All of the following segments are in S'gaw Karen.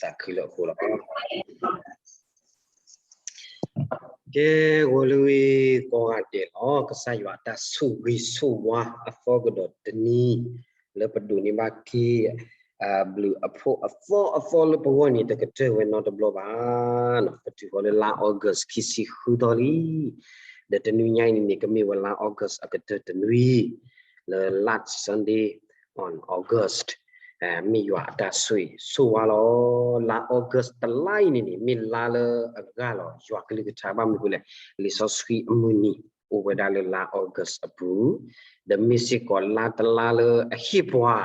သးခုလၢအဃိလီၤ. ကဲ, ဂီၤလၢဂ့ၤကိးဂၤဒဲးလီၤ. ကစၢ်ယွၤတၢ်ဆိၣ်ဂ့ၤဆိၣ်ဝါအသီကဒီးတနံၤ လၢပဒိးန့ၢ်ဘၣ်က့ၤ ဘျုးအဖှိၣ်အသီအသီလၢပဂီၢ်န့ၣ် တကတၢၢ်ဝဲနီတဘျီဘၣ်. ပတုၤဃီၤလၢလါ August ခံဆံဃုသီလံ. ဒီးတနွံညါအံၤန့ၣ်န့ၣ် ကမ့ၢ်ဝဲလါ August အကတၢၢ်တနွံ လၢ last Sunday on August, မ့ၢ်ယွၤအတၢ်ဆိၣ်ဂ့ၤဆိၣ်ဝါလီၤ. လါ August တလါအံၤန့ၣ်န့ၣ် မ့ၢ်လါလၢအဂၢ်လီၤယွၤကလုၢ်ကထါ ဘၣ်မနုၤအဃိလဲၣ်, လံာ်စီဆှံအမုၢ်နံၤအိၣ်ဝဲဒၣ်လၢလါ August အပူၤ, ဒီးမ့ၢ်စ့ၢ်ကီးလါတလါလၢအဟ့ၣ်ပှၤ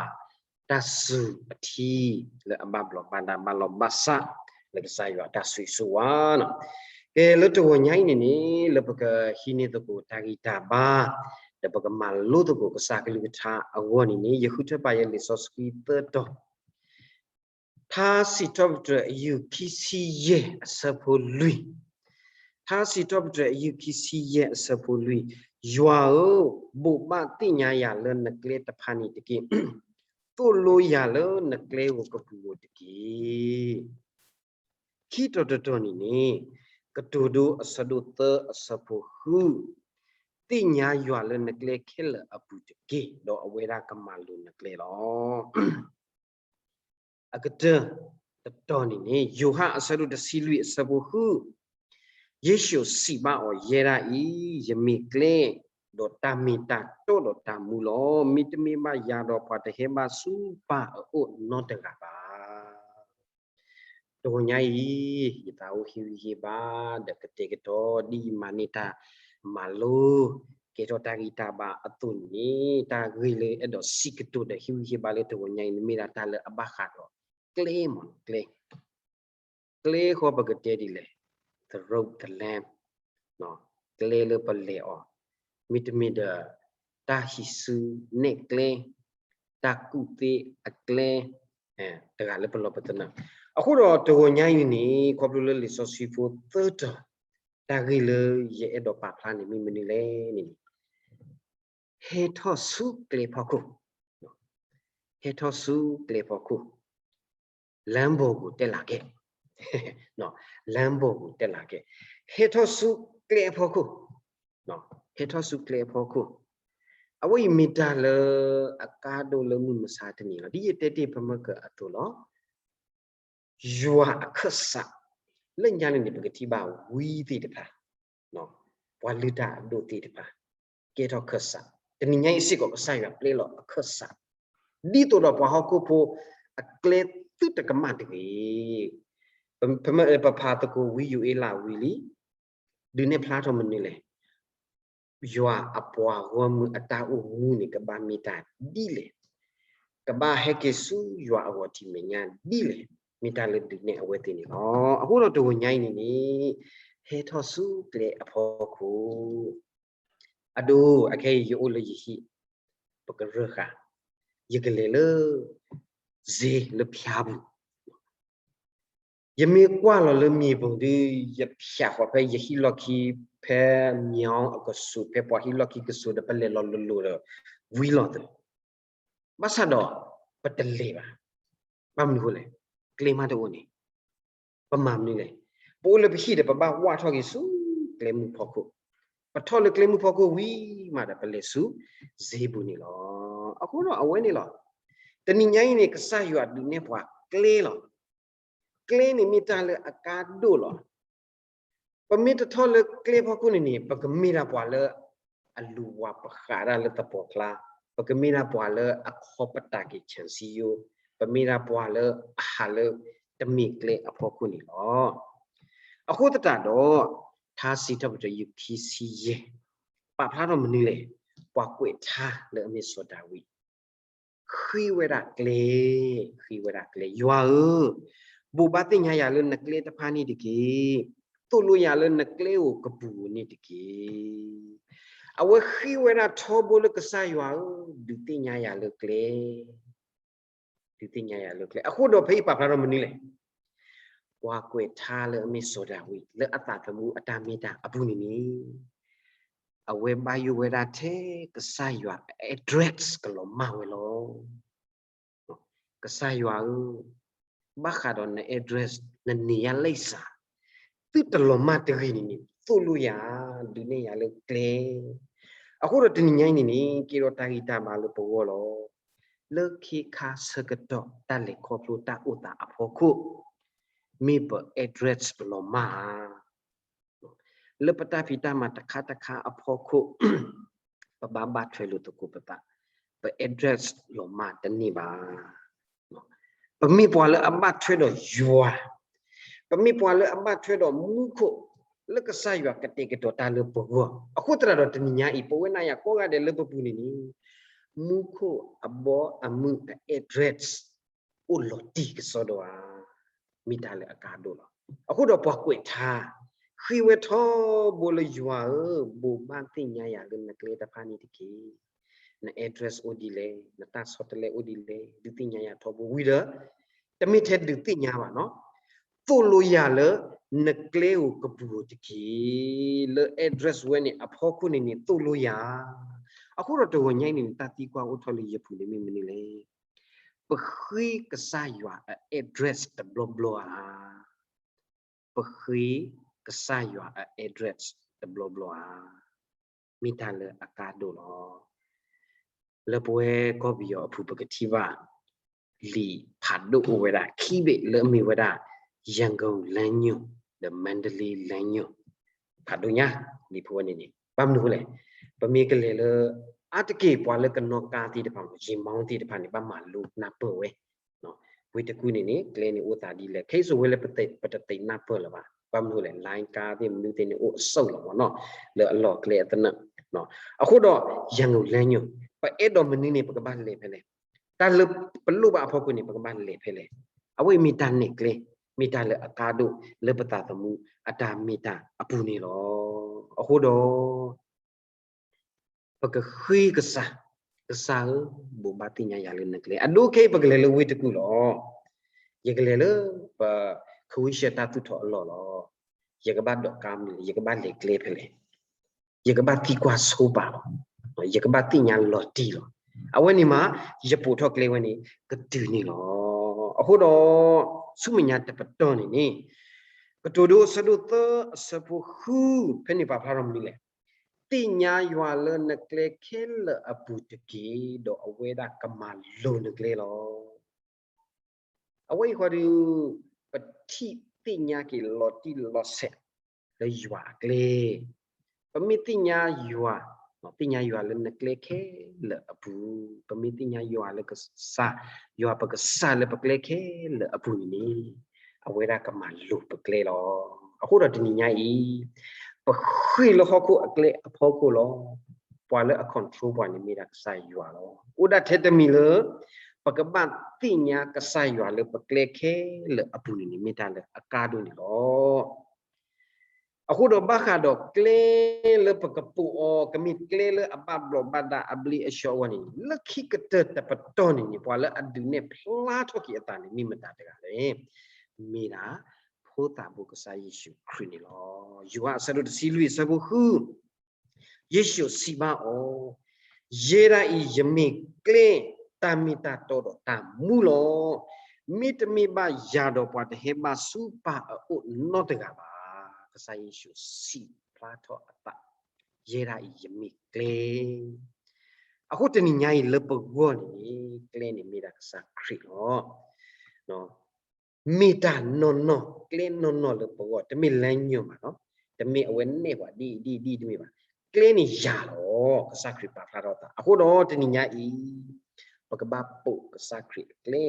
တၢ်စူၤအထံ လၢအဘၣ်ဘျီးဘၣ်ဒါဘၣ်လီၤဘၣ်စး လၢကစၢ်ယွၤအတၢ်ဆိၣ်ဂ့ၤဆိၣ်ဝါလီၤ. ကဲ, လၢတဂီၤညါအံၤန့ၣ်န့ၣ် လၢပကဟံးန့ၢ်သကိးတၢ်ဂံၢ်တၢ်ဘါ ဒီးပကမၤလိသကိးကစၢ်ကလုၢ်ကထါအဂီၢ်န့ၣ်န့ၣ် ယဃုထၢပာ်ယဲလံာ်စီဆှံသၢတီၤ, ထါစံးထီၣ်ပတြၢၤ အယုၢ်ခံဆံယဲၢ် အဆၢဖိလွံၢ်, ထါစံးထီၣ်ပတြၢၤ အယုၢ်ခံဆံယဲၢ် အဆၢဖိလွံၢ်, ယွၤဧၢ, ဘိးဘၣ်သ့ၣ်ညါယၤလၢနကျဲတဖၣ်န့ၣ်တက့ၢ်. သိၣ်လိယၤလၢနကျဲဧိၤကပူၤဧိၤတက့ၢ်. ခံတီၤတတီၤန့ၣ်န့ၣ် ကတိၤဒိ အဆၢဒိၣ်သၢ အဆၢဖိဃု, သ့ၣ်ညါယွၤလၢနကျဲခဲလၢာ်အပူၤတက့ၢ်, ဒီးအဝဲဒၣ်ကမၤလိၤနကျဲလီၤ. အကတၢၢ်တတီၤန့ၣ်န့ၣ် ယိၤဟၣ်အဆၢဒိၣ်တဆံလွံၢ် အဆၢဖိဃု, ယ့ၣ်ၡူးစံးဘၣ်အီၤ, ယဲဒၣ်အံၤ ယမ့ၢ်ကျဲ, ဒီးတၢ်မ့ၢ်တၢ်တီဒီးတၢ်မူလီၤ. မ့တမ့ၢ်ဘၣ်ယၤဒီး ပှၤတဟဲဘၣ်ဆူပၢ်အအိၣ်နီတဂၤဘၣ်. တဂီၤညါအံၤ ယသးအိၣ်ဟ့ၣ်ဂံၢ်ဟ့ၣ်ဘါ ဒီးကတဲာ်ကတီၤ ဒ်ယမၤန့ၢ်တၢ်မၤလိ ကဲထီၣ်တၢ်ဂံၢ်တၢ်ဘါအသိးန့ၣ် တၢ်ဂ့ၢ်လၢအဲၣ်ဒိးစံးကတိၤဒီးဟ့ၣ်ဂံၢ်ဟ့ၣ်ဘါလၢတဂီၤညါအံၤ မ့ၢ်ဒၣ်တၢ်လၢအဘၣ်ဃးဒီး ကျဲမး ကျဲ ကျဲဃီပကတဲဒ်လဲၣ်, the road, the land, ကျဲလၢပလဲၤအီၤ, မ့တမ့ၢ်ဒီး တၢ်ဟံးစုနဲၣ်ကျဲ, တၢ်ကူၣ်သ့အကျဲ, တဂၤလၢပလီၢ်ပသနၢၣ်. အဃိဒီးတဂီၤညါအံၤန့ၣ် ခီဖျိလၢလံာ်စီဆှံဖိသၢတီၤ တၢ်ဂ့ၢ်လၢယအဲၣ်ဒိးပာ်ဖျါန့ၣ် မ့ၢ်မနုၤလဲၣ်န့ၣ် ဟဲထီၣ်ဆူကျဲဖီခိၣ်, ဟဲထီၣ်ဆူကျဲဖီခိၣ်, လမ်းပေါ်ကို တက်လာခဲ့, လမ်းပေါ်ကို တက်လာခဲ့, ဟဲထီၣ်ဆူကျဲအဖီခိၣ်, ဟဲထီၣ်ဆူကျဲအဖီခိၣ်, အဝဲအံၤမ့ၢ်တၢ်လၢအကါဒိၣ်လၢမုၢ်မဆါတနံၤလီၤ. ဒ်ယတဲတ့ၢ်ဖဲမုၢ်ကၢၤအသိးလီၤ. ယွၤအခၢၣ်စး, လၢညါန့ၣ်န့ၣ် ပကထံၣ်ဘၣ်ဝံသ့ၣ်တဖၣ်, ပှၤလုၢ်တၢ်အဒိၣ်သ့ၣ်တဖၣ် ကဲထီၣ်ခၢၣ်စး, တနံၤညါအံၤစ့ၢ်ကီး ကစၢ်ယွၤပျဲလီၤအခၢၣ်စး, ဒ်သိးဒီးပှၤဟီၣ်ခိၣ်ဖိအကျဲသုတကမၣ်တဂ့ၤ. ပမ့ၢ်ပဖးသကိးဝံယိၤအ့လးဝံၤလံ, ဒုးနဲၣ်ဖျါထီၣ်မနုၤလဲၣ်. ယွၤအပှၤဂီၢ်မုၢ်အတၢ်အိၣ်မူန့ၣ် ကဘၣ်မ့ၢ်တၢ်ဒ်လဲၣ်, ကဘၣ်ဟဲက့ၤဆူယွၤအဂီၢ်ထံးမဲာ်ညါဒ်လဲၣ်, မ့ၢ်တၢ်လၢဒုးနဲၣ်အဝဲသ့ၣ်န့ၣ်လီၤ. အဃိဒီးတဂီၤညါအံၤန့ၣ်န့ၣ် ဟဲထီၣ်ဆူကျဲအဖီခိၣ်, အဒိ အခဲအံၤယအိၣ်လၢယဟံၣ်, ပကရၢၢ်ဃာ်, ယကလဲၤလၢ ဈေးလၢဖၠါပူၤ ယမ့ၢ်ကွၢ်လီၤလၢမ့ၢ်ပူၤဒီး ယဖၠးဃီၤဖဲယဟံၣ်လီၢ်ခံ ဖဲမၠီအကဆူး ဖဲပှၤဟံၣ်လီၢ်ခံကဆူးဒီး ပလဲၤလီၤလိၤလိၤဒီး ဝံလီၤသး, ဘၣ်ဆၣ်ဒီး ပတလဲၤဘၣ်. ဘၣ်မနုၤအဃိလဲၣ်, ကျဲမးတအိၣ်န့ၣ် ပမၤမနုၤလဲၣ်. ပအိၣ်လၢပဟံၣ်ဒီး ပဘၣ်ဝၢ်ထီၣ်က့ၤဆူကျဲမုၢ်ဖီခိၣ်, ပထီၣ်လၢကျဲမုၢ်ဖီခိၣ်ဝံၤမးဒီး ပလဲၤဆူ ဈေးပူၤန့ၣ်လီၤ. အဃိဒီးအဝဲန့ၣ်လီၤ. တနံၤညါအံၤန့ၣ် ကစၢ်ယွၤဒုးနဲၣ်ပှၤကျဲလီၤ. ကျဲန့ၣ်မ့ၢ်တၢ်လၢအကါဒိၣ်လီၤ. ပမ့ၢ်တထီၣ်လၢကျဲဖီခိၣ်န့ၣ်န့ၣ် ပကမ့ၢ်ဒၣ်ပှၤလၢ အလူၤဝၤပဃးဒၣ်လၢသပှၢ်ကျါ, ပကမ့ၢ်ဒၣ်ပှၤလၢအခီပတာ်က့ၤ ခြံစည်းရိုး, ပမ့ၢ်ဒၣ်ပှၤလၢအဟးလၢတမ့ၢ်ကျဲအဖီခိၣ်န့ၣ်လီၤ. အဃိသတးဒီး ထါစံးထီၣ်ပတြၢၤ ယုၢ်ခံဆံယဲၢ် ပာ်ဖျါထီၣ်မနုၤလဲၣ်, ပှၤကွဲးထါလၢအမ့ၢ်စီၤဒၤဝံး ဃ့ဝဲဒၣ်ကျဲ, ဃ့ဝဲဒၣ်ကျဲ, ယွၤဧၢ, ဘိးဘၣ်သ့ၣ်ညါယၤလၢနကျဲတဖၣ်န့ၣ်တက့ၢ်. သိၣ်လိယၤလၢနကျဲဧိၤကပူၤဧိၤန့ၣ်တက့ၢ်. အဝဲဃ့ဝဲဒၣ်ထီဘိလၢကစၢ်ယွၤဧၢ, ဒုးသ့ၣ်ညါယၤလၢကျဲ, ဒုးသ့ၣ်ညါယၤလၢကျဲ. အဃိဒီးဖဲအံၤပာ်ဖျါထီၣ်မနုၤလဲၣ်. ပှၤကွဲးထါလၢအမ့ၢ်စီၤဒၤဝံး လၢအသးသမူအတၢ်မ့ၢ်တၢ်အပူၤန့ၣ်န့ၣ် အဝဲဘၣ်ယိၣ်ဝဲဒၣ်ထဲကစၢ်ယွၤအ address ကလီၤမၢ်ဝဲလီၤ. ကစၢ်ယွၤဧၢ, ဘၣ်ဃးဒီးန address နန့ၢ်ယၤလံစၢ်, သုတလီၤမၢ်တဂ့ၤန့ၣ်န့ၣ် သိၣ်လိယၤ, ဒုးနဲၣ်ယၤလၢကျဲ. အဃိဒီးတနံၤညါအံၤန့ၣ်န့ၣ် ကဲထီၣ်တၢ်ဂံၢ်တၢ်ဘါလၢပဂီၢ်လီၤ. လၢခ့ခါဆၢကတီၢ်တၢ်လဲၤခီဖျိတၢ်အိၣ်သးအဖီခိၣ်, မ့ၢ်ပ address ပလီၤမၢ်ဧါ. လၢပတၢ်ဖံးတၢ်မၤတခါတခါအဖီခိၣ်, ပဘၣ်ဘၣ်ထွဲလိာ်သကိးပသး, ပ address လီၤမၢ်တန့ၢ်ဘၣ်. ပမ့ၢ်ပှၤလၢအဘၣ်ထွဲဒီးယွၤ, ပမ့ၢ်ပှၤလၢအဘၣ်ထွဲဒီးမူခိၣ်, လၢကစၢ်ယွၤကတဲာ်ကတီၤတၢ်လၢပဂီၢ်, အဃိသတးဒီးတနံၤညါအံၤ ပဝဲနၤယၤကိးဂၤဒဲးလၢပပူၤန့ၣ်န့ၣ်, မူခိၣ်အဘီအမုၢ်အ address အိၣ်လီၤတံၢ်ကစီဒီဧါ, မ့ၢ်တၢ်လၢအကါဒိၣ်လီၤ. အဃိဒီးပှၤကွဲးထါ, ဃ့ဝဲထီဘိလၢယွၤဧၢ, ဘိးဘၣ်သ့ၣ်ညါယၤလၢနကျဲတဖၣ်န့ၣ်တက့ၢ်. န address အိၣ်ဒ်လဲၣ်, နတၢ်ဆီတလဲအိၣ်ဒ်လဲၣ်, ဒုးသ့ၣ်ညါယၤထီဘိဝံၤဒီး, တမ့ၢ်ထဲဒုးသ့ၣ်ညါဘၣ်နီၤ, သိၣ်လိယၤလၢနကျဲဧိၤကပူၤဧိၤတက့ၢ်. လၢ address ဝဲန့ၣ်အဖီခိၣ်န့ၣ်န့ၣ် သိၣ်လိယၤ. အဃိဒီးတဂီၤညါအံၤန့ၣ် တၢ်သံကွၢ်အိၣ်ထီၣ်လၢယပူၤန့ၣ်မ့ၢ်မနုၤလဲၣ်. ပဃ့ကစၢ်ယွၤအ address တဘျီဘျီဧါ. ပဃ့ကစၢ်ယွၤအ address တဘျီဘျီဧါ. မ့ၢ်တၢ်လၢအကါဒိၣ်လီၤ. လၢပဝဲကီၢ်ပယီၤအပူၤ ပကထံၣ်ဘၣ် လံာ်ဖးဒိၣ်အိၣ်ဝဲဒၣ်ခံဘ့ၣ်လၢအမ့ၢ်ဝဲဒၣ် ရန်ကုန်လမ်းညွှန် ဒီး မန္တလေးလမ်းညွှန် ဖးဒိၣ်ညါ လံာ်ဖိဝဲန့ၣ်န့ၣ် ဘၣ်မနုၤအဃိလဲၣ်. ပမ့ၢ်ကလဲၤလၢ အါတက့ၢ်ပှၤလၢကနီၣ်ကါသ့ၣ်တဖၣ် ယံာ်မီသ့ၣ်တဖၣ်န့ၣ် ဘၣ်မၤလိနၢ်ပၢၢ်ဝဲ ဝ့ၢ်တကူၣ်န့ၣ်န့ၣ် ကျဲန့ၣ်အိၣ်သးဒ်လဲၣ် ခဲအံၤစိၤဝဲလၢပတသ့ၣ်နၢ်ပၢၢ်လၢၤဘၣ်. ဘၣ်မနုၤလဲၣ် လိုင်းကားသ့ၣ် မနုၤသ့ၣ်န့ၣ် အိၣ်အစိၣ်လီၤမ့ၢ်နီၤ လၢအလီၢ်ကျဲအသနၢၣ်. အဃိဒီး ရန်ကုန်လမ်းညွှန် ပအဲၣ်ဒိးမနုၤန့ၣ် ပကဘၣ်လဲၤဖဲလဲၣ်. တၢ်လၢပလိၣ်ဘၣ်အဖီခိၣ်န့ၣ် ပကဘၣ်လဲၤဖဲလဲၣ်. အဝဲအံၤမ့ၢ်တၢ်နဲၣ်ကျဲ မ့ၢ်တၢ်လၢအကါဒိၣ်လၢပသးသမူအတၢ်မ့ၢ်တၢ်အပူၤန့ၣ်လီၤ. အဃိဒီး ပကဃ့ကစၢ်, ကစၢ်ဧၢ, ဘိးဘၣ်သ့ၣ်ညါယၤလၢနကျဲ. အဒိခဲအံၤ ပကလဲၤလၢဝ့ၢ်တကူၣ်လီၤ. ယကလဲၤလၢပ ခဝ့ၡၢၣ်တၢ်သူၣ်ထီၣ်အလီၢ်လီၤ. ယကဘၣ်ဒိးကါမနုၤလဲၣ်, ယကဘၣ်လဲၤကျဲဖဲလဲၣ်. ယကဘၣ်သံကွၢ်ဆိပာ်လီၤ. ယကဘၣ်သ့ၣ်ညါလီၤတံၢ်လီၤ. အဝဲန့ၣ်မး ယပိာ်ထီၣ်ကျဲဝဲန့ၣ် ကတုၤန့ၣ်လီၤ. အဃိဒီး ဆူမဲာ်ညါတပတီၢ်န့ၣ်န့ၣ် ကတိၤဒိအဆၢဒိၣ်သၢအဆၢဖိဃု ဖဲန့ၣ်ပာ်ဖျါထီၣ်မနုၤလဲၣ်. သ့ၣ်ညါယွၤလၢနကျဲခဲလၢာ်အပူၤတက့ၢ်, ဒီးအဝဲဒၣ်ကမၤလိၤနကျဲလီၤ. အဝဲအံၤဃီဒီး ပထံၣ်သ့ၣ်ညါက့ၤလီၤတံၢ်လီၤဆဲး လၢယွၤအကျဲ, ပမ့ၢ်သ့ၣ်ညါယွၤ, သ့ၣ်ညါယွၤလၢနကျဲခဲလၢာ်အပူၤ, ပမ့ၢ်သ့ၣ်ညါယွၤလၢကစၢ်, ယွၤပကစၢ်လၢပကျဲခဲလၢာ်အပူၤန့ၣ်န့ၣ် အဝဲဒၣ်ကမၤလိၤပကျဲလီၤ. အဃိဒီးတနံၤညါအံၤ ပဃ့ၢ်လၢဟီၣ်ခိၣ်အကျဲအဖီခိၣ်လီၤ. ပှၤလၢအ control ပှၤန့ၣ် မ့ၢ်ဒၣ်ကစၢ်ယွၤလီၤ. အိၣ်ဒၣ်ထဲတမံၤလၢ ပကဘၣ်သ့ၣ်ညါကစၢ်ယွၤလၢပကျဲခဲလၢာ်အပူၤန့ၣ်န့ၣ် မ့ၢ်တၢ်လၢအကါဒိၣ်န့ၣ်လီၤ. အဃိဒီးဘၣ်ဃးဒီးကျဲလၢပကပိာ်အီၤ ကမ့ၢ်ကျဲလၢအဘၣ်ဘျီးဘၣ်ဒါအဘျ့အဆှီအဂီၢ်န့ၣ် လၢခံကတၢၢ်တပတီၢ်န့ၣ်န့ၣ် ပှၤလၢအဒုးနဲၣ်ဖျါထီၣ်က့ၤအသးန့ၣ် မ့ၢ်မတၤတဂၤလဲၣ်. မ့ၢ်ဒၣ် ဖိသၣ်ဘိကစၢ်ယ့ၣ်ၡူးခရံာ်န့ၣ်လီၤ. ယိၤဟၣ်အဆၢဒိၣ်တဆံလွံၢ်အဆၢဖိဃု ယ့ၣ်ၡူးစံးဘၣ်အီၤ, ယဲဒၣ်အံၤ ယမ့ၢ်ကျဲ, တၢ်မ့ၢ်တၢ်တီဒီးတၢ်မူလီၤ. မ့တမ့ၢ်ဘၣ်ယၤဒီး ပှၤတဟဲဘၣ်ဆူပၢ်အအိၣ်နီတဂၤဘၣ်. ကစၢ်ယ့ၣ်ၡူးစံးဖျါထီၣ်အသး, ယဲဒၣ်အံၤ ယမ့ၢ်ကျဲ. အဃိတနံၤညါအံၤလၢပဂီၢ်န့ၣ် ကျဲန့ၣ်မ့ၢ်ဒၣ်ကစၢ်ခရံာ်လီၤ. မ့ၢ်တၢ်နီၢ်နီၢ် ကျဲနီၢ်နီၢ်လၢပဂီၢ်, တမ့ၢ်လၢညိၣ်ဘၣ်နီၤ, တမ့ၢ်အဝဲနဲၣ်ပှၤဒ်အံၤဒ်အံၤဒ်အံၤတမ့ၢ်ဘၣ်, ကျဲန့ၣ်ယၤလီၤ. ကစၢ်ခရံာ်ပာ်ဖျါထီၣ်သး. အဃိဒီးတနံၤညါအံၤ ပကဘၣ်ပိာ်ကစၢ်ခရံာ်အကျဲ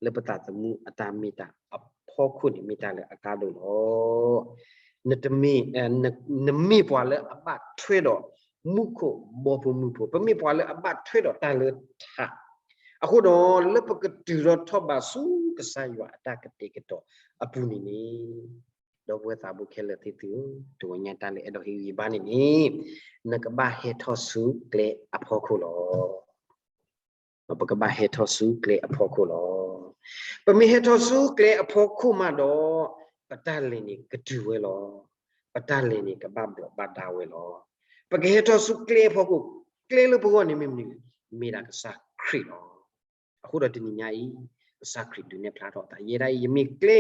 လၢပသးသမူအတၢ်မ့ၢ်တၢ်အဖီခိၣ်န့ၣ် မ့ၢ်တၢ်လၢအကါဒိၣ်လီၤ. နတမ့ၢ်, နမ့ၢ်ပှၤလၢအဘၣ်ထွဲဒီးမူခိၣ်ဘီဖိမုၢ်ဖိ, ပမ့ၢ်ပှၤလၢအဘၣ်ထွဲဒီးတၢ်လၢထး, အဃိဒီးလၢပကတုၤထီၣ်ထီၣ်ဘးဆူကစၢ်ယွၤအတၢ်ကတဲာ်ကတီၤအပူၤန့ၣ်န့ၣ်, ဒီပုၢ်ဝဲၢ်သးဘိခဲလၢာ်သ့ၣ်သုဧၢ, တဂီၤညါတၢ်လၢအဲၣ်ဒိးဟ့ၣ်ဂံၢ်ဘါန့ၣ်န့ၣ်, နကဘၣ်ဟဲထီၣ်ဆူကျဲအဖီခိၣ်လီၤ. ပကဘၣ်ဟဲထီၣ်ဆူကျဲအဖီခိၣ်လီၤ. ပမ့ၢ်ဟဲထီၣ်ဆူကျဲအဖီခိၣ်မးဒီး, ပတၢ်လဲၤန့ၣ်ကတုၤဝဲလီၤ. ပတၢ်လဲၤန့ၣ်ကဘၣ်ဘျီးဘၣ်ဒါဝဲလီၤ. ပကဟဲထီၣ်ဆူကျဲအဖီခိၣ်, ကျဲလၢပဂီၢ်န့ၣ်မ့ၢ်မနုၤလဲၣ်, မ့ၢ်ဒၣ်ကစၢ်ခရံာ်လီၤ. အဃိဒီးတနံၤညါအံၤ, ကစၢ်ခရံာ်ဒုးနဲၣ်ဖျါထီၣ်အသး ယဲဒၣ်အံၤ ယမ့ၢ်ကျဲ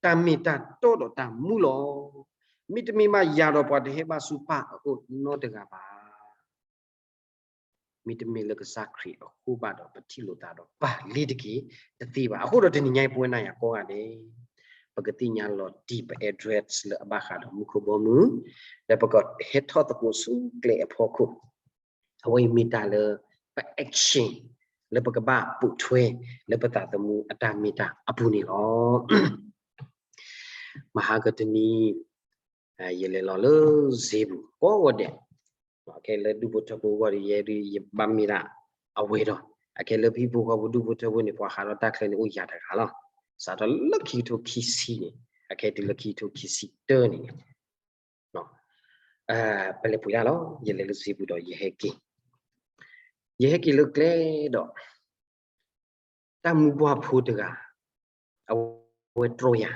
တၢ်မ့ၢ်တၢ်တီဒီးတၢ်မူလီၤ. မ့တမ့ၢ်ဘၣ်ယၤဒီး ပှၤတဟဲဘၣ်ဆူပၢ်အအိၣ်နီတဂၤဘၣ်. မ့တမ့ၢ်လၢကစၢ်ခရံာ်အဃိဘၣ်ဒီး ပထံၣ်လိာ်သးဒီးပၢ်လံတက့ၢ်, တသ့ဘၣ်. အဃိဒီးတနံၤညါအံၤ ပဝဲနၤယၤကိးဂၤဒဲး ပကသ့ၣ်ညါလီၤတံၢ်ပ address လၢအဘၣ်ဃးဒီးမူခိၣ်ဘီမုၢ်, ဒီးပကဟဲထီၣ်သကိးဆူကျဲအဖီခိၣ်, အဝဲအံၤမ့ၢ်တၢ်လၢပ action လၢပကဘၣ်ပိာ်ထွဲ လၢပသးသမူအတၢ်မ့ၢ်တၢ်အပူၤန့ၣ်လီၤ. မဟါကတနံၤ ယလဲၤလီၤလၢစ့ပူၤကိးဂီၤဒဲး, အခဲလၢဒူၣ်ဖိထၢဖိအဂီၢ်ဒီး ယဲဒုးယဘၣ်မ့ၢ်ဒၣ်အဝဲဒီး အခဲလၢဟံၣ်ဖိဃီဖိဒူၣ်ဖိထၢဖိန့ၣ် ပှၤဟးထီၣ်တၢ်ချၢန့ၣ် အိၣ်ယၤတဂၤလီၤ. စးထီၣ်လၢခံကထိခံဆံန့ၣ် အခဲတုၤလၢခံကထိခံဆံတၢန့ၣ် ပလဲၤပှ့ၤဒၣ်လီၤ. ယလဲၤလၢစ့ပူၤဒီးယဟဲက့ၤ, ယဟဲက့ၤလၢကျဲဒီး တၢ်မူပှၢ်ဖိတဂၤ အဝဲတြီယၤ,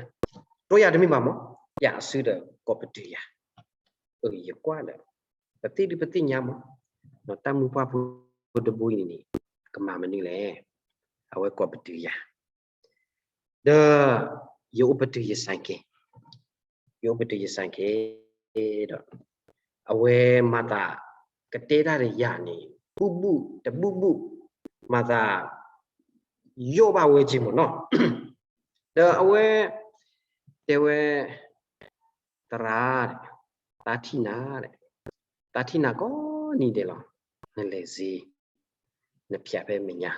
တြီယၤတမ့ၢ်ဘၣ်မး, ပျးအစုဒီးကိးပတုာ်ယၤ. အၢ ယကွၢ်ဒီး ပသ့ၣ်ဒုးပသ့ၣ်ညါမး, တၢ်မူပှၢ်ဖိတဘိအံၤန့ၣ်န့ၣ် ကမၤမနုၤလဲၣ်, အဝဲကိးပတုာ်ယၤ ဒီး ယအိၣ်ပတုာ်ယစဲးကဲး, ယအိၣ်ပတုာ်ယစဲးကဲးဒီး အဝဲမၤသးကတဲတၢ်ဒီးယၤန့ၣ် ဘူၣ်ဘူၣ်တဘူၣ်ဘူၣ်, မၤသး ယိၣ်ဘၣ်ဝဲက့ၤမ့ၢ်နီၤ, ဒီးအဝဲ တဲဝဲ သရၣ်, တၢ်ထံၣ်နၤ, တၢ်ထံၣ်နၤကိးနံၤဒဲးလီၤ, နလဲၤစ့, နဖၠးဖဲမဲာ်ညါ,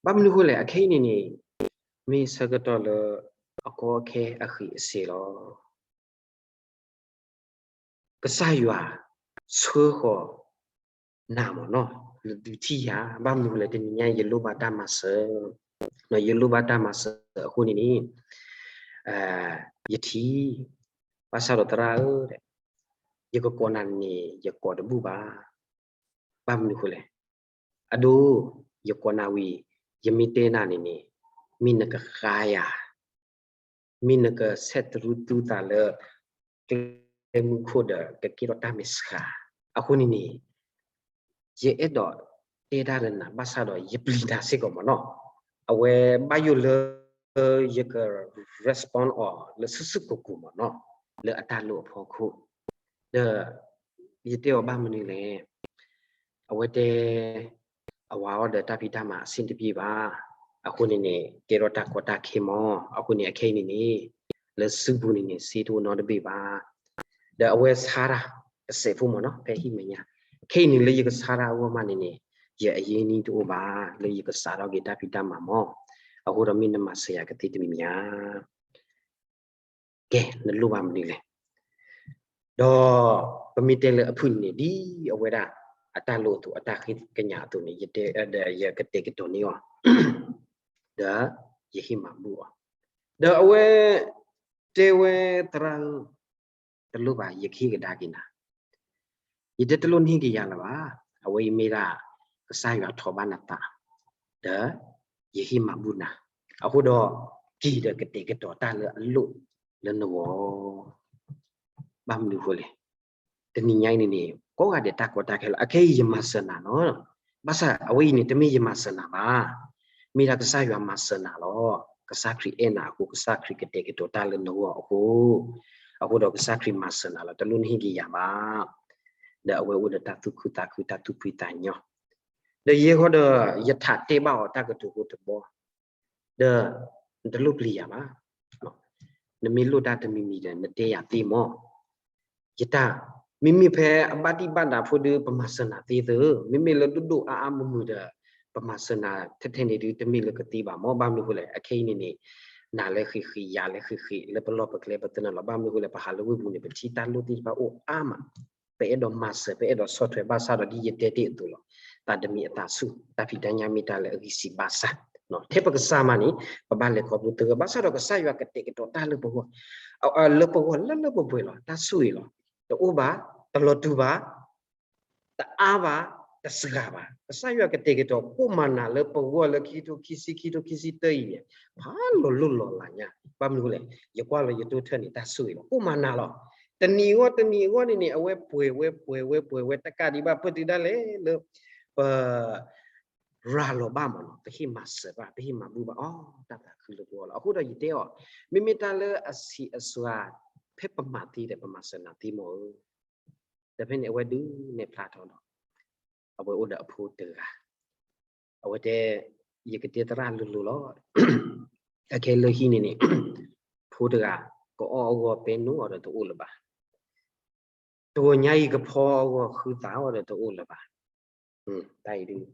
ဘၣ်မနုၤဃိလဲၣ်, အခဲအံၤန့ၣ်န့ၣ် မ့ၢ်ဆၢကတီၢ်လၢ အကီအခဲအဃံးအစ့းလီၤ. ကစၢ်ယွၤဆှၢဃီၤနၤမ့ၢ်နီၤ, နဒုးထံၣ်ယၤ, ဘၣ်မနုၤဃိလဲၣ်, တနံၤညါယလိၣ်ဘၣ်တၢ်မၤစၢၤ, ယလိၣ်ဘၣ်တၢ်မၤစၢၤအဃိန့ၣ်န့ၣ် ယထံၣ်, ဘၣ်ဆၣ်ဒီးသရၣ်ဧၢ, ယကကိးနၤန့ၣ် ယကိးတဘူၣ်ဘၣ်, ဘၣ်မနုၤဃိလဲၣ်, အဒိ, ယကိးနၤဝံၤ, ယမ့ၢ်တဲနၤန့ၣ်န့ၣ်, မ့ၢ်နကဃါယၤ, မ့ၢ်နကဆဲးတရူသူသးလၢ ကျဲမုၢ်ခိၣ်ဒီး ကကဲထီၣ်တၢ်မဲာ်ဆှး, အဃိန့ၣ်န့ၣ် ယအဲၣ်ဒိးတဲတၢ်ဒီးနၤ ဘၣ်ဆၣ်ဒီးယပျံၤနၤစ့ၢ်ကီးမ့ၢ်နီၤ, အဝဲဘၣ်ယိၣ်လၢ ယက respond အီၤလၢဆူၣ်ဆူၣ်ကိၢ်ကိၢ်မ့ၢ်နီၤ, လၢအတၢ်လိၣ်အဖီခိၣ်, ဒီး ယတဲအီၤဘၣ်မနုၤလဲၣ်, အဝဲတဲ အဝၤအီၤဒီးတၢ်ဖံးတၢ်မၤအဆင်တပြေဘၣ်, အဃိန့ၣ်န့ၣ် ကဲထီၣ်တၢ်ကီတၢ်ခဲမ့ၢ်, အဃိန့ၣ် အခဲအံၤန့ၣ်န့ၣ် လၢစုပူၤန့ၣ်န့ၣ် စ့တအိၣ်နီတဘ့ၣ်ဘၣ်, ဒီးအဝဲဆါတၢ် တစဲးဖိမ့ၢ်နီၤ ဖဲဟံၣ်မဲာ်ညါ, ခဲအံၤန့ၣ်လၢယကဆါတၢ်အဂီၢ်မးန့ၣ်န့ၣ် ယအရင်းအနှီးတအိၣ်ဘၣ် လၢယကစးထီၣ်က့ၤတၢ်ဖံးတၢ်မၤမ့ၢ်, အဃိဒီးမ့ၢ်နမၤစၢၤယၤကသ့တမံၤမံၤဧါ. ကဲ နလိၣ်ဘၣ်မနုၤလဲၣ်. ဒီး ပမ့ၢ်တဲလၢအဖုၣ်န့ၣ်န့ၣ် ဒ်အဝဲဒၣ် အတၢ်လိၣ်အသိး အတၢ်ဃ့ကညးအသိးန့ၣ် ယတဲ ဒီးယကတဲာ်ကတီၤန့ၢ်အီၤ, ဒီးယဟ့ၣ်မၤဘူၣ်အီၤ, ဒီးအဝဲ တဲဝဲသရၣ်ဧၢ, တလိၣ်ဘၣ် ယကဟ့ၣ်ကဒါက့ၤနၤ, ယတဲတလိၣ်နဟ့ၣ်က့ၤယၤလၢၤဘၣ်, အဝဲအံၤမ့ၢ်ဒၣ် ကစၢ်ယွၤထိးဘၣ်နသး, ဒီး ယဟ့ၣ်မၤဘူၣ်နၤ, အဃိဒီး က့ၤဒီးကတဲာ်ကတီၤတၢ်လၢအလိၣ်လၢနဂီၢ်, ဘၣ်မနုၤအဃိလဲၣ်. တနံၤညါအံၤန့ၣ်န့ၣ် ကိးဂၤဒဲးတၢ်ကီတၢ်ခဲလီၤ, အခဲအံၤယမၤစၢၤနၤနီၤ, ဘၣ်ဆၣ်အဝဲအံၤန့ၣ် တမ့ၢ်ယမၤစၢၤနၤဘၣ်, မ့ၢ်ဒၣ်ကစၢ်ယွၤမၤစၢၤနၤလီၤ. ကစၢ်ခရံာ်အဲၣ်နၤအဃိ ကစၢ်ခရံာ်ကတဲာ်ကတီၤတၢ်လၢနဂီၢ်အဃိ, အဃိဒီးကစၢ်ခရံာ်မၤစၢၤနၤလီၤ, တလိၣ်နဟ့ၣ်က့ၤယၤဘၣ်. ဒီးအဝဲအိၣ်ဒီးတၢ်သူၣ်ခုသးခု တၢ်သူၣ်ဖှံသးညီ, ဒီးယဲဃီဒီး ယထးတဲဘၣ်အီၤတၢ်ကတိၤဖိတဘီ, ဒီး နတလိၣ်ပျံၤယၤဘၣ်, နမ့ၢ်လိၣ်တၢ်တမံၤမံၤဒီး နတဲယၤသ့မး, ယတၢ်, မ့မ့ၢ်ဖဲအဘၣ်တံၢ်ဘၣ်ဒးဖိဒီး ပမၤစၢၤနၤသ့သၢ, မ့မ့ၢ်လၢဒိၣ်ဒိၣ်အါအါမုၢ်မုၢ်ဒီး ပမၤစၢၤနၤထဲထဲန့ၣ်ဒီး တမ့ၢ်လၢကသ့ဘၣ်မး, ဘၣ်မနုၤဃိလဲၣ်, အခဲအံၤန့ၣ်န့ၣ် နၤလၢဃ့ဃ့ ယၤလၢဃ့ဃ့ လၢပလီၢ်ပကျဲပသနၢၣ်လီၤ, ဘၣ်မနုၤဃိလဲၣ်, ပဟးလၢဝ့ၢ်ပူၤန့ၣ် ပထံၣ်တၢ်လိၣ်သ့ၣ်တဖၣ်အိၣ်အါမး, ပအဲၣ်ဒိးမၤစၢၤ ပအဲၣ်ဒိးဆီၣ်ထွဲ ဘၣ်ဆၣ်ဒီးဒ်ယတဲတ့ၢ်အသိးလီၤ, သးတမံၤအသးဆူၣ် တၢ်ဖံးတၢ်ညၣ်မ့ၢ်တၢ်လၢအဂံၢ်စံးဘၣ်ဆၣ်, ထဲပကစၢ်မးန့ၣ် ပဘၣ်လဲၤခီဖျိသဂၢၢ်, ဘၣ်ဆၣ်ဒီးကစၢ်ယွၤကတဲာ်ကတီၤတၢ်လၢပဂီၢ်, လၢပဂီၢ်လၢလၢပှဲၤပှဲၤလီၤ, တၢ်ဆိၣ်ဂ့ၤလီၤ, တအိၣ်ဘၣ်, တလီၤတူာ်ဘၣ်, တအါဘၣ်, တစှၤဘၣ်, ကစၢ်ယွၤကတဲာ်ကတီၤ ကိးမၤနၤလၢပဂီၢ်လၢခံကထိခံဆံ ခံကထိခံဆံတၢအံၤန့ၣ် ဖးလီၤလိၣ်လီၤလးညါ, ဘၣ်မနုၤလဲၣ်, ယကွၢ်လၢယတိၢ်ထၢၣ်န့ၣ် တၢ်ဆိၣ်ဂ့ၤလီၤ, ကိးမၤနၤလီၤ, တနံၤအဂီၢ်တနံၤအဂီၢ်န့ၣ်န့ၣ် အဝဲပှဲၤဝဲပှဲၤဝဲပှဲၤဝဲ တကးဒံးဘၣ် ပတုၤဒၣ်လဲာ်လၢ ပ ရၤလီၤဘၣ်မးနီၤ, ပဟ့ၣ်မၤစၢၤဘၣ်, ပဟ့ၣ်မၤဘူၣ်ဘၣ်အီၤ, တၢ်သးခုလၢပဂီၢ်လီၤ. အဃိဒီးယတဲအီၤ, မ့မ့ၢ်တၢ်လၢအဆံးအစွၤ ဖဲပမၤသ့ဒီး ပမၤစၢၤနၤသ့မ့ၢ်ဧၢ, ဒီးဖဲန့ၣ်အဝဲဒုးနဲၣ်ဖျါထီၣ်ဒီး အဝဲအိၣ်ဒီးအဖိတဂၤ, အဝဲတဲ, ယကတဲသရၣ်လိၤလိၤလီၤ. အခဲလၢာ်ဟံၣ်န့ၣ်န့ၣ်, ဖိတဂၤ, ကအီၣ်အဂီၢ်ပဲနုာ်အီၤဒီးတအိၣ်လၢၤဘၣ်. တဂီၤညါအံၤကဖီအဂီၢ်ဃုသးအီၤဒီးတအိၣ်လၢၤဘၣ်. တၢ်အံၤဒုး တၢ်ကီ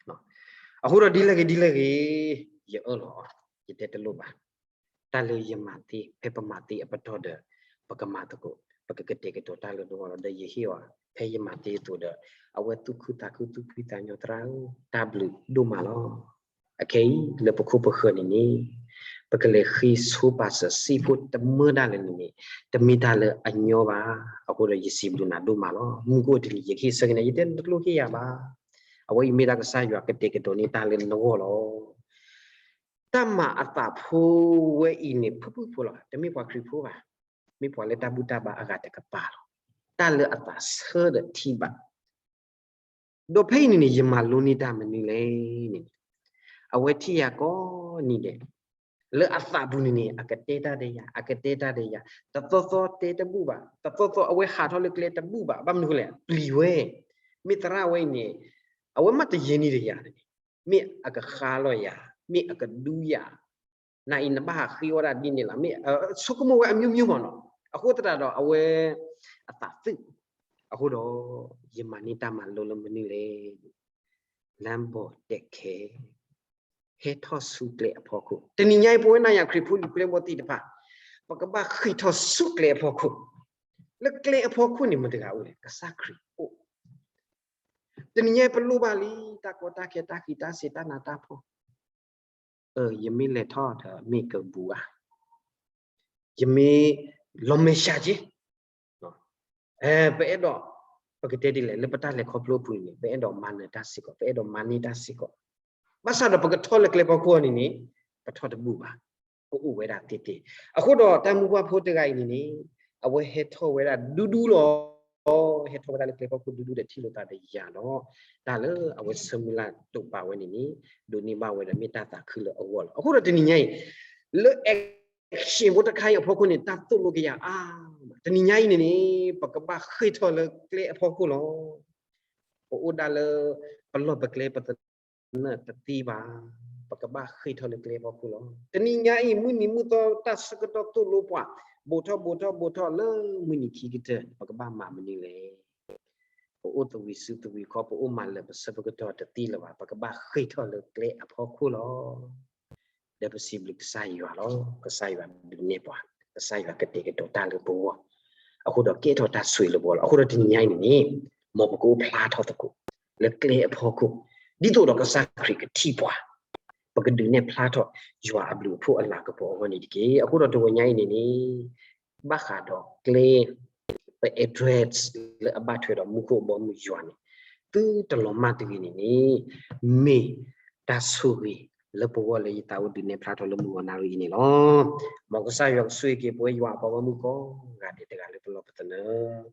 လံ. အဃိဒီးဒ်လဲၣ်ဂ့ၤဒ်လဲၣ်ဂ့ၤ, ယအၢၣ်လီၤအီၤ, ယတဲတလိၣ်ဘၣ်. တၢ်လၢယမၤသ့, ဖဲပမၤသ့အပတီၢ်ဒီး ပကမၤသကိး, ပကကတဲာ်ကတီၤတၢ်လၢပဂီၢ်လီၤ. ဒီးယဟ့ၣ်အီၤ, ဖဲယမၤသ့အသိးဒီး အဝဲသူၣ်ခုသးခုသူၣ်ဖှံသးညီသရၣ်ဧၢ, တၢ်ဘျုးဒိၣ်မးလီၤ. အခဲအံၤ လၢပခိၣ်ပဃၢၤန့ၣ်န့ၣ်, ပကလဲၤဃ့ဆိပာ်စၢၤစ့ဖိတမၢဒၣ်လဲာ်န့ၣ်န့ၣ်, တမ့ၢ်တၢ်လၢအညီဘၣ်. အဃိဒီးယစံးဘျုးနၤဒိၣ်မးလီၤ. မူခိၣ်တလံၤ ယကဟ့ၣ်ဆၢက့ၤန့ၣ် ယတဲနတလိၣ်ဟ့ၣ်ယၤဘၣ်. အဝဲအံၤမ့ၢ်ဒၣ်ကစၢ်ယွၤကတဲာ်ကတီၤန့ၢ်တၢ်လၢနဂီၢ်လီၤ. တၢ်မၤအသးဖိဝဲအံၤန့ၣ် ဖုၣ်ဖုၣ်ဖိလီၤ, တမ့ၢ်ပှၤခရံာ်ဖိဘၣ်. မ့ၢ်ပှၤလၢတၢ်ဘူၣ်တၢ်ဘါအဂၤတကပၤလီၤ. တၢ်လၢအသးဆၢဒီးထံၣ်ဘၣ် ဒီးဖဲအံၤန့ၣ်န့ၣ် ယမၤလိန့ၢ်တၢ်မနုၤလဲၣ်န့ၣ်, အဝဲထံၣ်ယၤကိးနံၤဒဲး, လၢအသးပူၤန့ၣ်န့ၣ် အကတဲတၢ်ဒီးယၤ, အကတဲတၢ်ဒီးယၤ, တသီသီတဲတဘူၣ်ဘၣ်, တသီသီအဝဲဟးထီၣ်လၢကျဲတဘူၣ်ဘၣ်, ဘၣ်မနုၤလဲၣ်, ပျံၤဝဲ, မ့ၢ်သရၣ်ဝဲအံၤန့ၣ်, အဝဲမ့ၢ်တယဲၢ်နံၤဒီးယၤန့ၣ်, မ့ၢ်အကဃါလီၤယၤ, မ့ၢ်အကဒူယၤ, နၤအံၤနဘၣ်ဟးဃ့အီၣ်ဒၣ်ဒ်န့ၣ်လီၤ, မ့ၢ်ဆိကမိၣ်ဝဲအမျိုးမျိုးမးနီၤ, အဃိသတးဒီးအဝဲ အသးသုး, အဃိဒီး ယမၤန့ၢ်တၢ်မၤလိလၢမနုၤလဲၣ်, လမ်းပေါ်တက်ခဲ, ဟဲထီၣ်ဆူကျဲအဖီခိၣ်, တနံၤညါအံၤ ပဝဲနၤယၤခရံာ်ဖိလံၤပျဲၢ်ဘီၣ်သ့ၣ်တဖၣ်, ပကဘၣ်ဃ့ၢ်ထီၣ်ဆူကျဲအဖီခိၣ်, လၢကျဲအဖီခိၣ်န့ၣ် မတၤတဂၤအိၣ်လဲၣ်, ကစၢ်ခရံာ်အိၣ် တနံၤညါအံၤပလိၣ်ဘၣ်လံ တၢ်ကီတၢ်ခဲ တၢ်ဃံးတၢ်စ့ၤ တၢ်နးတၢ်ဖှီၣ်, ယမ့ၢ်လဲၤထီၣ်ဒီးမ့ၢ်ကဘူးဧါ, ယမ့ၢ်လီၤမဲာ်ဆှးက့, ပအဲၣ်ဒိး, ပကတဲဒ်လဲၣ် လၢပတၢ်လဲၤခီဖျိအပူၤန့ၣ် ပအဲၣ်ဒိးမၤနၢၤတၢ်စ့ၢ်ကီး, ပအဲၣ်ဒိးမၤန့ၢ်တၢ်စ့ၢ်ကီး, ဘၣ်ဆၣ်ဒီးပကထီၣ်လၢကျဲဖီခိၣ်အီၤန့ၣ်န့ၣ်, ပထီၣ်တဘူၣ်ဘၣ်, ကအိၣ်ဝဲဒၣ်သ့သ့, အဃိဒီးတၢ်မုၢ်ပှၢ်ဖိတဂၤအံၤန့ၣ်န့ၣ်, အဝဲဟဲထီၣ်ဝဲဒၣ်ဒူဒူလီၤ. ဟဲထီၣ်ဝဲဒၣ်လၢကျဲဖီခိၣ်ဒူဒူဒီးထံၣ်လိာ်သးဒီးယၤဒီး, တၢ်လၢအဝဲဆၢမုၢ်လၢ်တိာ်ပာ်ဝဲန့ၣ်န့ၣ်, ဒိးန့ၢ်ဘၣ်ဝဲဒီးမ့ၢ်တၢ်သးခုလၢအဂီၢ်လီၤ. အဃိဒီးတနံၤညါအံၤ, လၢ action ဖိတခါအံၤအဖီခိၣ်န့ၣ် တၢ်သိၣ်လိကယၤအါ, တနံၤညါအံၤန့ၣ်န့ၣ် ပကဘၣ်ဃ့ၢ်ထီၣ်လၢကျဲအဖီခိၣ်လီၤ. ပအိၣ်ဒၣ်လၢ ပလီၢ်ပကျဲပသနၢၣ်တသ့ဘၣ်, ပကဘၣ်ဃ့ၢ်ထီၣ်လၢကျဲအဖီခိၣ်လီၤ. တနံၤညါအံၤ မုၢ်နံၤမုၢ်သီတၢ်ဆၢကတီၢ်သိၣ်လိပှၤ, ဘူးထီၣ်ဘူးထီၣ်ဘူးထီၣ်လၢမုၢ်နံၤခံကတၢၢ် ပကဘၣ်မၤမနုၤလဲၣ်. ပအိၣ်သဝံၤစုသဝံၤခီ, ပအိၣ်မၤလၢာ်ပဆၢပကတီၢ်တသ့လၢၤဘၣ်, ပကဘၣ်ဃ့ၢ်ထီၣ်လၢကျဲအဖီခိၣ်လီၤ. ဒီးပစံးဘျုးကစၢ်ယွၤလီၤ. ကစၢ်ယွၤဒုးနဲၣ်ပှၤ, ကစၢ်ယွၤကတဲာ်ကတီၤတၢ်လၢပဂီၢ်, အဃိဒီးကဲထီၣ်တၢ်ဆိၣ်ဂ့ၤလၢပဂီၢ်လီၤ. အဃိဒီးတနံၤညါအံၤန့ၣ်န့ၣ်, မ်ပကအိၣ်ဖျါထီၣ်သကိး လၢကျဲအဖီခိၣ်, ဒ်သိးဒီးကစၢ်ခရံာ်ကထံၣ်ပှၤ, ပကဒုးနဲၣ်ဖျါထီၣ်ယွၤအဘျုးအဖှိၣ်အလၤကပီၤအဂီၢ်န့ၣ်တက့ၢ်. အဃိဒီးတဂီၤညါအံၤန့ၣ်န့ၣ်, ဘၣ်ဃးဒီးကျဲ ပ address လၢအဘၣ်ထွဲဒီးမူခိၣ်အဘီအမုၢ်ယွၤန့ၣ်, သုတလီၤမၢ်တဂ့ၤန့ၣ်န့ၣ်, မ့ၢ်တၢ်ဆိၣ်ဂ့ၤလၢပဂီၢ်လၢယသးအိၣ်ဒုးနဲၣ်ဖျါထီၣ်လၢမုၢ်ဂီၤနၣ်ရံၣ်အံၤန့ၣ်လီၤ. မ်ကစၢ်ယွၤကဆိၣ်ဂ့ၤက့ၤပဝဲယွၤအပှၤဂီၢ်မုၢ်ကိးဂၤဒဲးတဂၤလၢပလီၢ်ပသနၢၣ်,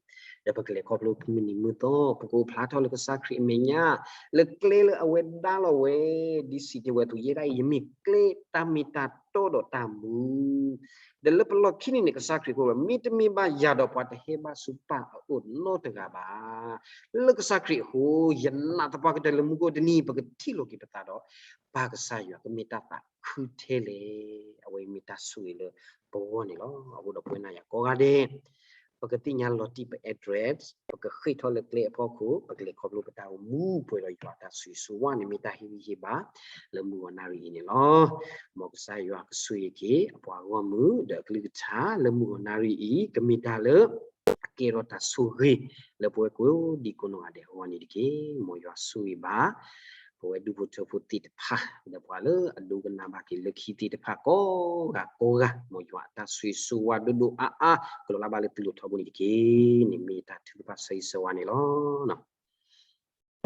ဒီးပကလဲၤခီဖျိမုၢ်နံၤမုၢ်သီ ပကအိၣ်ဖျါထီၣ်လၢကစၢ်ခရံာ်အမဲာ်ညါ, လၢကျဲလၢအဝဲဒါလီၤဝဲ, ဒ်စံးတ့ၢ်ဝဲအသိး ယဲဒၣ်အံၤ ယမ့ၢ်ကျဲတၢ်မ့ၢ်တၢ်တီဒီးတၢ်မူ ဒီးလၢပလီၢ်ခံန့ၣ်န့ၣ် ကစၢ်ခရံာ်ကအိၣ်ဝဲ, မ့တမ့ၢ်ဘၣ်ယၤဒီးပှၤတဟဲဘၣ်ဆူပၢ်အအိၣ်နီတဂၤဘၣ်. လၢကစၢ်ခရံာ်အဃိ, ယနာ်သပှၢ်ကတၢၢ်လၢမူခိၣ်တနံၤ ပကထံၣ်လိာ်က့ၤပသးဒီး ပၢ်ကစၢ်ယွၤကမ့ၢ်တၢ်သးခုထဲလဲၣ်. အဝဲအံၤမ့ၢ်တၢ်ဆိၣ်ဂ့ၤလၢပဂီၢ်န့ၣ်လီၤ. အဃိဒီးပဝဲနၤယၤကိးဂၤဒဲး, ပကသ့ၣ်ညါလီၤတံၢ်ပ address, ပကဃ့ၢ်ထီၣ်လၢကျဲအဖီခိၣ်, ပကလဲၤခီဖျိပတၢ်အိၣ်မူပှဲၤဒီးယွၤအတၢ်ဆိၣ်ဂ့ၤဆိၣ်ဝါန့ၣ် မ့ၢ်တၢ်ဟ့ၣ်ဂံၢ်ဟ့ၣ်ဘါလၢမုၢ်ဂီၤနၣ်ရံၣ်အံၤန့ၣ်လီၤ. မ်ကစၢ်ယွၤကဆိၣ်ဂ့ၤက့ၤ အပှၤဂီၢ်မုၢ်ဒီးအကလုၢ်ကထါလၢမုၢ်ဂီၤနၣ်ရံၣ်အံၤ, ကမ့ၢ်တၢ်လၢ ကဲထီၣ်တၢ်ဆိၣ်ဂ့ၤလၢပဝဲကိးဒံကိးနီၢ်ဂၤဒဲးအဂီၢ်န့ၣ်တက့ၢ်. မ်ယွၤဆိၣ်ဂ့ၤဘၣ် ပဝဲဒူၣ်ဖိထၢဖိသ့ၣ်တဖၣ်, ဒီးပှၤလၢအဒိကနၣ်ဘၣ်က့ၤလၢခံသ့ၣ်တဖၣ်ကိးဂၤကိးဂၤ, မ်ယွၤအတၢ်ဆိၣ်ဂ့ၤဆိၣ်ဝါဒိၣ်ဒိၣ်အါအါ ကလီၤလၢ်ဘၣ်လၢသုလိၤထီဘိန့ၣ်တက့ၢ်. န့ၣ်မ့ၢ်တၢ်ထုကဖၣ်ဆၢဂ့ၤဆၢဝါန့ၣ်လီၤ.